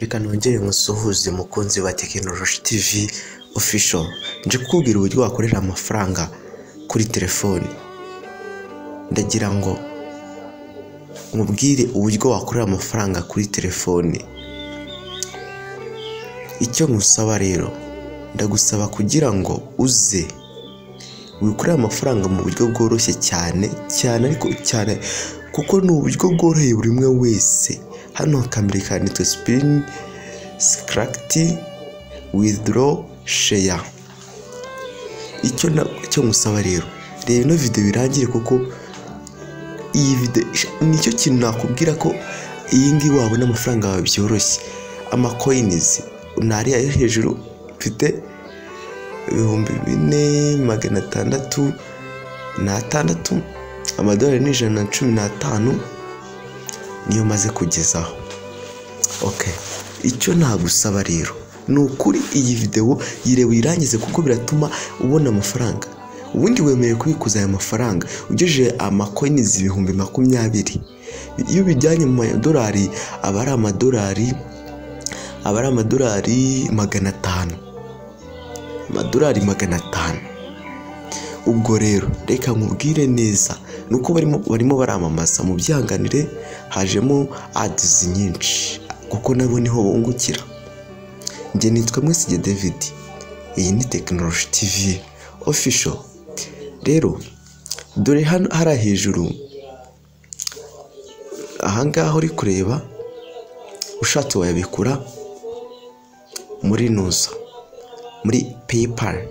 Reka nongere nkusuhuze mukunzi wa Tekinoloji TV Official. Nje kukubwira uburyo wakorera amafaranga kuri telefoni. Ndagira ngo nkubwire uburyo wakorera amafaranga kuri telefoni. Icyo nkusaba rero, ndagusaba kugira ngo uze wikorere amafaranga mu buryo bworoshye cyane cyane, ariko cyane kuko ni uburyo bworoheye buri umwe wese. Hano akambere kanditse spin, scratch, withdraw, share. Icyo nkusaba rero, reba ino video birangire, kuko iyi video nicyo kintu nakubwira ko iyi ngiyi wabona amafaranga yawe byoroshye. Ama coins nari ayo hejuru mfite 4606, amadolari ni 115 niyo maze kugezaho. Okay, icyo nagusaba rero ni ukuri iyi video yirebe uyirangize, kuko biratuma ubona amafaranga. Ubundi wemerewe kubikuza aya mafaranga ugejeje ama coins 20,000. Iyo bijyanye mu madolari aba ari amadolari 500, amadolari 500. Ubwo rero reka nkubwire neza nuko barimo baramamaza, mu byanganire hajemo ads nyinshi kuko nabo niho bungukira. Njye nitwa Mwesige David, iyi ni Tekinoloji TV Official. Rero dore hano hari hejuru ahangaha uri kureba, ushatse wayabikura muri nuza muri PayPal,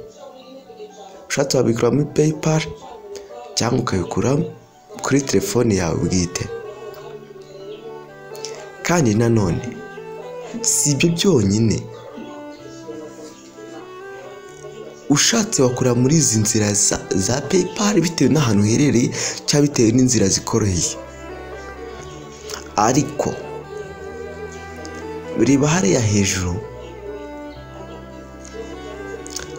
ushatse wabikura muri PayPal cyangwa ukabikura kuri telefone yawe bwite. Kandi nanone si ibyo byonyine, ushatse wakura muri izi nzira za PayPal bitewe n'ahantu uherereye cyangwa bitewe n'inzira zikoroheye. Ariko reba hariya hejuru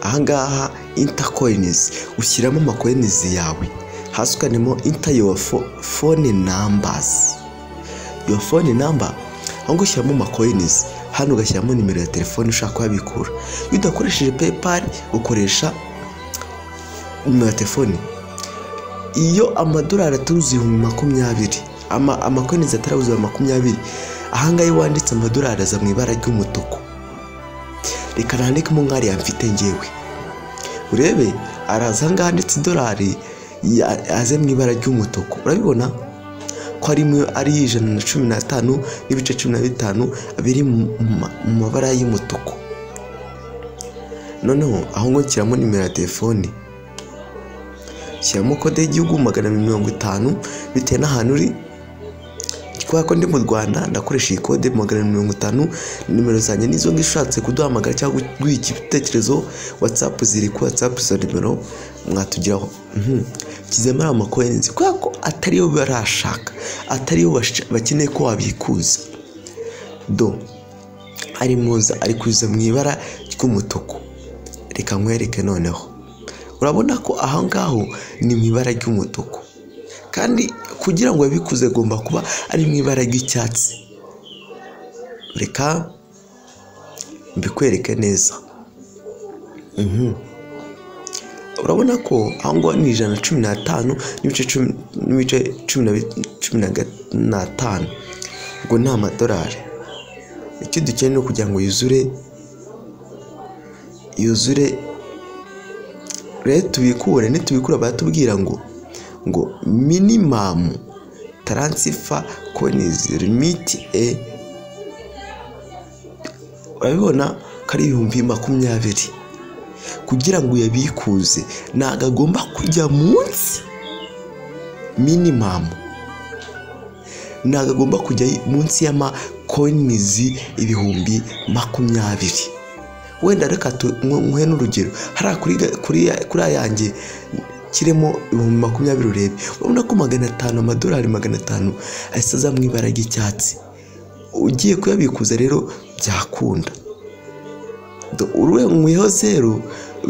ahangaha enter coins, ushyiramo ama coins yawe, hasi ukanemo enter your phone numbers, your phone number, aho ushyiramo ama coins, hano ugashyiramo nimero ya telefone ushaka kuyabikura. Iyo udakoresheje PayPal ukoresha nimero ya telefone. Iyo amadolari atuzuye 20,000, ama coins atarabuze 20, ahangaha iyo wanditse amadolari aza mu ibara ry'umutuku. Reka nandikemo nkariya mfite ngewe, urebe araza ahangaha handitse idolari aze mu ibara ry'umutuku. Urabibona ko ari 115.15 biri mu mabara y'umutuku. Noneho aho ngo nshyiramo nimero ya telefone, shyiramo kode y'igihugu 250 bitewe n'ahantu uri. Kubera ko ndi mu Rwanda ndakoresha iyi kode 250. Nimero zanjye nizo ngishatse kuduhamagara cyangwa guha igitekerezo, WhatsApp ziri ku WhatsApp, izo nimero mwatugiraho. Kizemo ama coins kubera ko atariyo barashaka, atariyo bakeneye ko wabikuza. Do ari muza ari kuza mu ibara ry'umutuku. Reka nkwereke noneho, urabona ko aho ngaho ni mu ibara ry'umutuku, kandi kugira ngo abikuze agomba kuba ari mu ibara ry'icyatsi. Reka mbikwereke neza. Urabona ko aho ngaho ni 115.15, ubwo ni amadolari. Icyo dukeneye ni ukugira ngo yuzure rero tubikure. Nitubikura baratubwira ngo minimum transfer coins limit e, urabibona ko ari 20,000. Kugira ngo uyabikuze ntago agomba kujya munsi minimum, ntago agomba kujya munsi y'ama coins 20,000. Wenda reka nkuhe n'urugero, hariya kuri ayanjye kirimo 20,000 urebe, urabona ko 500, amadolari 500 ahise aza mu ibara ry'icyatsi. Ugiye kuyabikuza rero byakunda, uruweho zero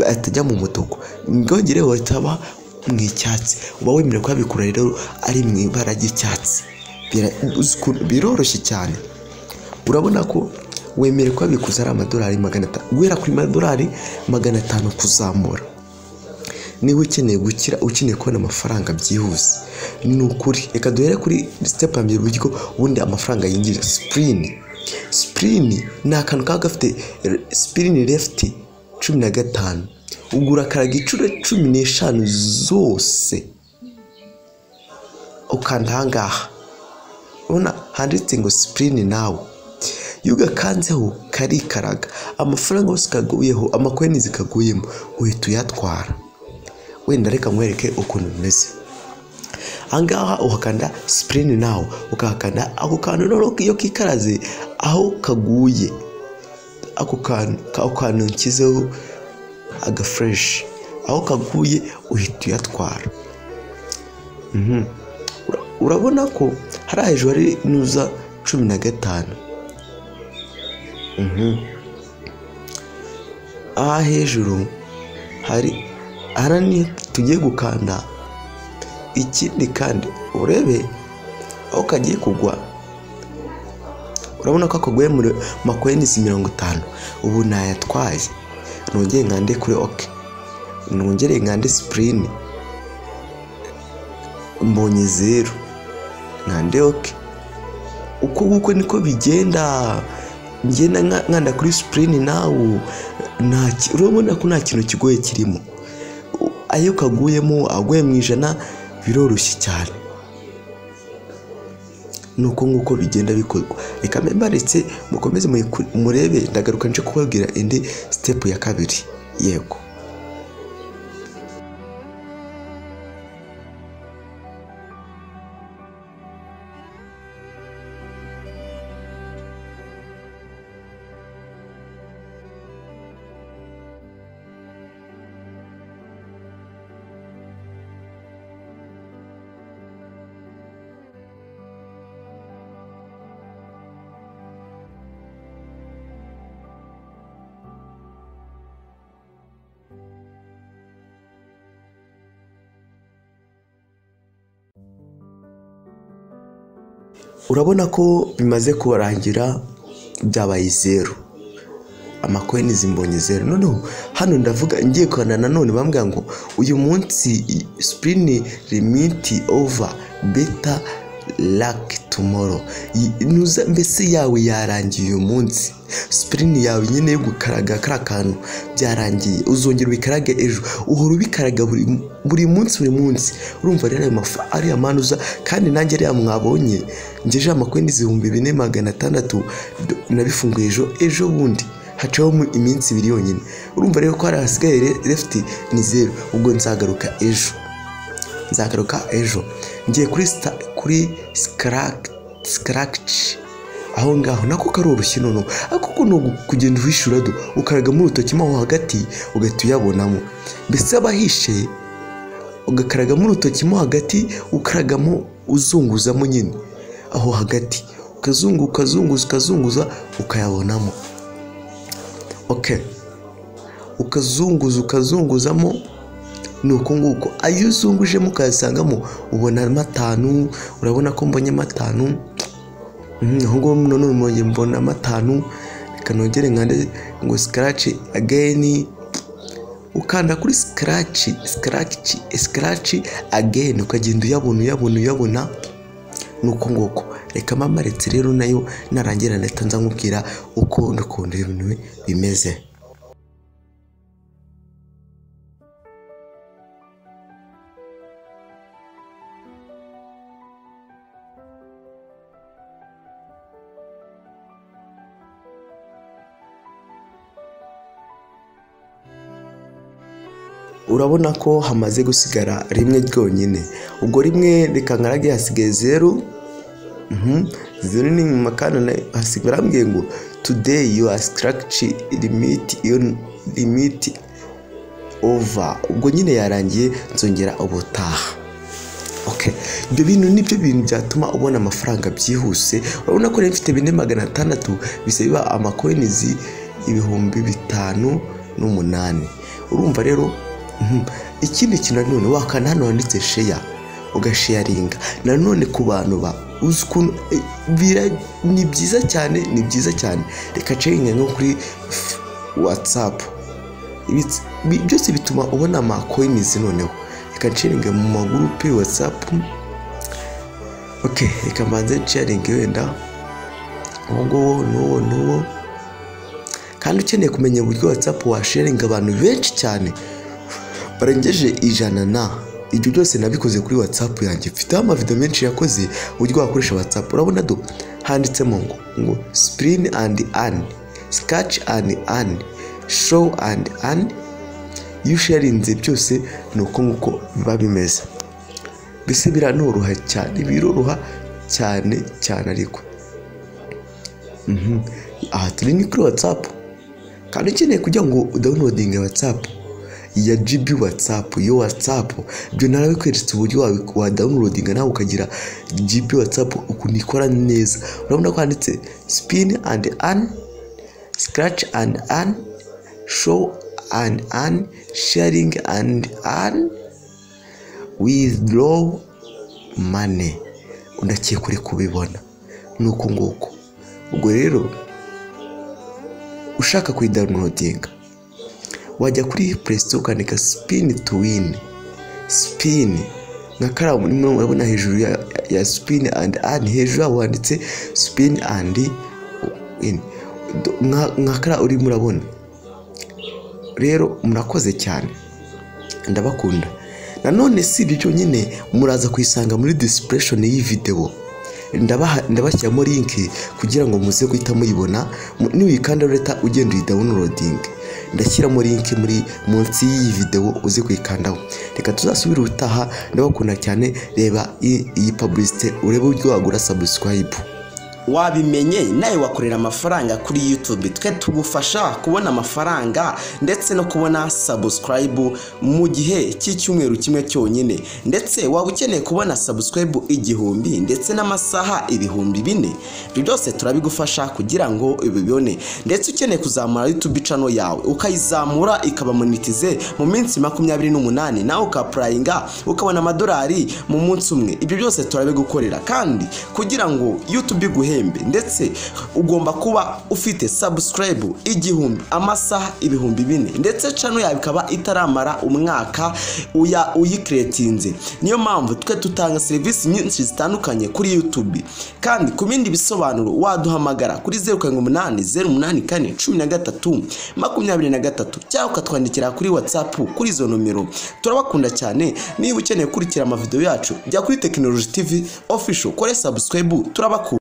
atajya mu mutuku, ngongereho itaba mu icyatsi, uba wemerewe kuyabikura rero ari mu ibara ry'icyatsi. Biroroshye cyane. Urabona ko Wemerewe kuyabikuza ari amadolari 500, guhera kuri madolari 500 kuzamura. Niba ukeneye gukira, ukeneye kubona amafaranga byihuse, ni ukuri reka duhere kuri step ya mbere, uburyo ubundi amafaranga yinjira. Spin, spin ni akantu kaba gafite spin left 15, ugura akaraga inshuro 15 zose, ukanda ahangaha ubona handitse ngo spin now. Iyo ugakanzeho karikaraga, amafaranga yose kaguyeho, amacoins kaguyemo, uhita uyatwara. Wenda reka nkwereke ukuntu bimeze. Ahangaha uhakanda spin now, ukahakanda ako kantu, noneho iyo kikaraze aho kaguye, ako kantu nshyizeho agafresh, aho kaguye uhita uyatwara. Urabona ko hari hejuru hari nuza 15. Aha hejuru hari niyo tugiye gukanda. Ikindi kandi urebe aho kagiye kugwa, urabona ko kaguye muri macoins 50. Ubu nayatwaye, nongere nkande kuri ok, nongere nkande spin, mbonye 0, nkande ok. Uko nguko niko bigenda, ngenda nkanda kuri spin now. Urabona ko nta kintu kigoye kirimo. Ayo kaguyemo aguye mu 100 biroroshye cyane. Nuko nguko bigenda bikorwa. Reka mbaretse mukomeze murebe, ndagaruka nje kubabwira indi step ya kabiri. Yego. Urabona ko bimaze kurangira, byabaye 0, amacoins mbonye 0. Noneho hano ndavuga ngiye kanda nanone, bambwira ngo uyu munsi spin limit over, better luck tomorrow. Mbese yawe yarangiye uyu munsi, spin yawe nyine yo gukaraga kara kantu byarangiye, uzongera ubikarage ejo, uhora ubikaraga buri munsi buri munsi. Urumva rero ayo ari amanuza, kandi nanjye ariya mwabonye ngeje amacoins 4600 nabifunguye ejo bundi, hacaho iminsi 2 yonyine. Urumva rero ko hari hasigaye left ni 0. Ubwo nzagaruka ejo, nzagaruka ejo ngiye kuri scratch aho ngaho, nako karoroshye noneho. Ako ni kugenda uhishura do, ukaragamo urutoki mo hagati ugahita uyabonamo. Mbese abahishe ugakaragamo urutoki mo hagati, ukaragamo uzunguzamo nyine aho hagati, ukazunguka ukazunguza ukazunguza ukayabonamo. Okay, ukazunguza ukazunguzamo, ni uko nguko. Ayo uzungujemo ukayasangamo ubona 5. Urabona ko mbonye 5, aho ngaho none mbona 5. Reka nongere nkande ngo scratch again, ukanda kuri scratch scratch scratch again, ukagenda uyabona uyabona uyabona, nuko nguko. Reka mamaretse rero nayo narangira ndahita nza nkubwira uko n'ukuntu ibintu bimeze. Urabona ko hamaze gusigara rimwe ryonyine. Ubwo rimwe reka nkarage hasigaye 0. 0 ni makana, hasigaye barambwiye ngo today you are scratch limit, your limit over. Ubwo nyine yarangiye, nzongera ubutaha. Okay, ibyo bintu nibyo bintu byatuma ubona amafaranga byihuse. Urabona ko rero mfite 4600 bise biba amacoins 5008. Urumva rero ikindi kintu nanone wakanda hano handitse share, Ugasharinga nanone ku bantu ba uzi ukuntu ni byiza cyane, ni byiza cyane. Reka nsharinge nko kuri WhatsApp, byose bituma ubona amacoins. Noneho reka nsharinge mu magurupe WhatsApp. Ok, reka mbanze nsharinge wenda uwo nguwo n'uwo n'uwo. Kandi ukeneye kumenya uburyo WhatsApp washaringa abantu benshi cyane barengeje 100 na ibyo byose nabikoze kuri WhatsApp yanjye, mfiteho amavideo menshi yakoze uburyo wakoresha WhatsApp. Urabona do handitsemo ngo spin and earn, scratch and earn, show and earn. Iyo usharinze byose ni uko nguko biba bimeze, mbese biranoroha cyane, biroroha cyane cyane. Ariko aha turi ni kuri WhatsApp. Kandi ukeneye kugira ngo udownloadinge WhatsApp ya GB WhatsApp, yo WhatsApp, ibyo narabikweretse uburyo wa downloadinga nawe ukagira GB WhatsApp ukuntu ikora neza. Urabona ko handitse spin and earn, scratch and earn, show and earn, sharing and earn, withdraw money. Ndakeka uri kubibona ni uko nguko. Ubwo rero ushaka kuyidownloadinga wajya kuri Play Store ukandika spin to win, spin nka karamu murabona hejuru ya spin and earn, hejuru yaho handitse spin and win nka kara urimo urabona. Rero murakoze cyane, ndabakunda. Nanone si ibyo byonyine, muraza kuyisanga muri description y'iyi video, ndabashyiramo link kugira ngo muze guhita muyibona. Niwikanda reta ugenda uyidownloading, ndashyiramo link muri munsi y'iyi video uze kuyikandaho. Reka tuzasubire ubutaha, ndabakunda cyane. Reba iyi publicité urebe uburyo wagura subscribe. Wabimenye nawe wakorera amafaranga kuri YouTube. Twe tugufasha kubona amafaranga ndetse no kubona subscribe mu gihe cy'icyumweru kimwe cyonyine. Ndetse waba ukeneye kubona subscribe 1000 ndetse n'amasaha 4000, ibyo byose turabigufasha kugira ngo ubibone. Ndetse ukeneye kuzamura YouTube channel yawe ukayizamura ikaba monetize mu minsi 28, nawe ukapplyinga ukabona amadolari mu munsi umwe, ibyo byose turabigukorera. Kandi kugira ngo YouTube iguhembe ndetse ugomba kuba ufite subscribe 1000, amasaha 4000, ndetse channel yawe ikaba itaramara umwaka uyicreatinze. Niyo mpamvu twe tutanga serivisi nyinshi zitandukanye kuri YouTube. Kandi ku bindi bisobanuro waduhamagara kuri 078 084 13 23 cyangwa ukatwandikira kuri WhatsApp kuri izo nomero. Turabakunda cyane. Niba ukeneye gukurikira amavideo yacu jya kuri Technology TV Official, kore subscribe. Turabakunda.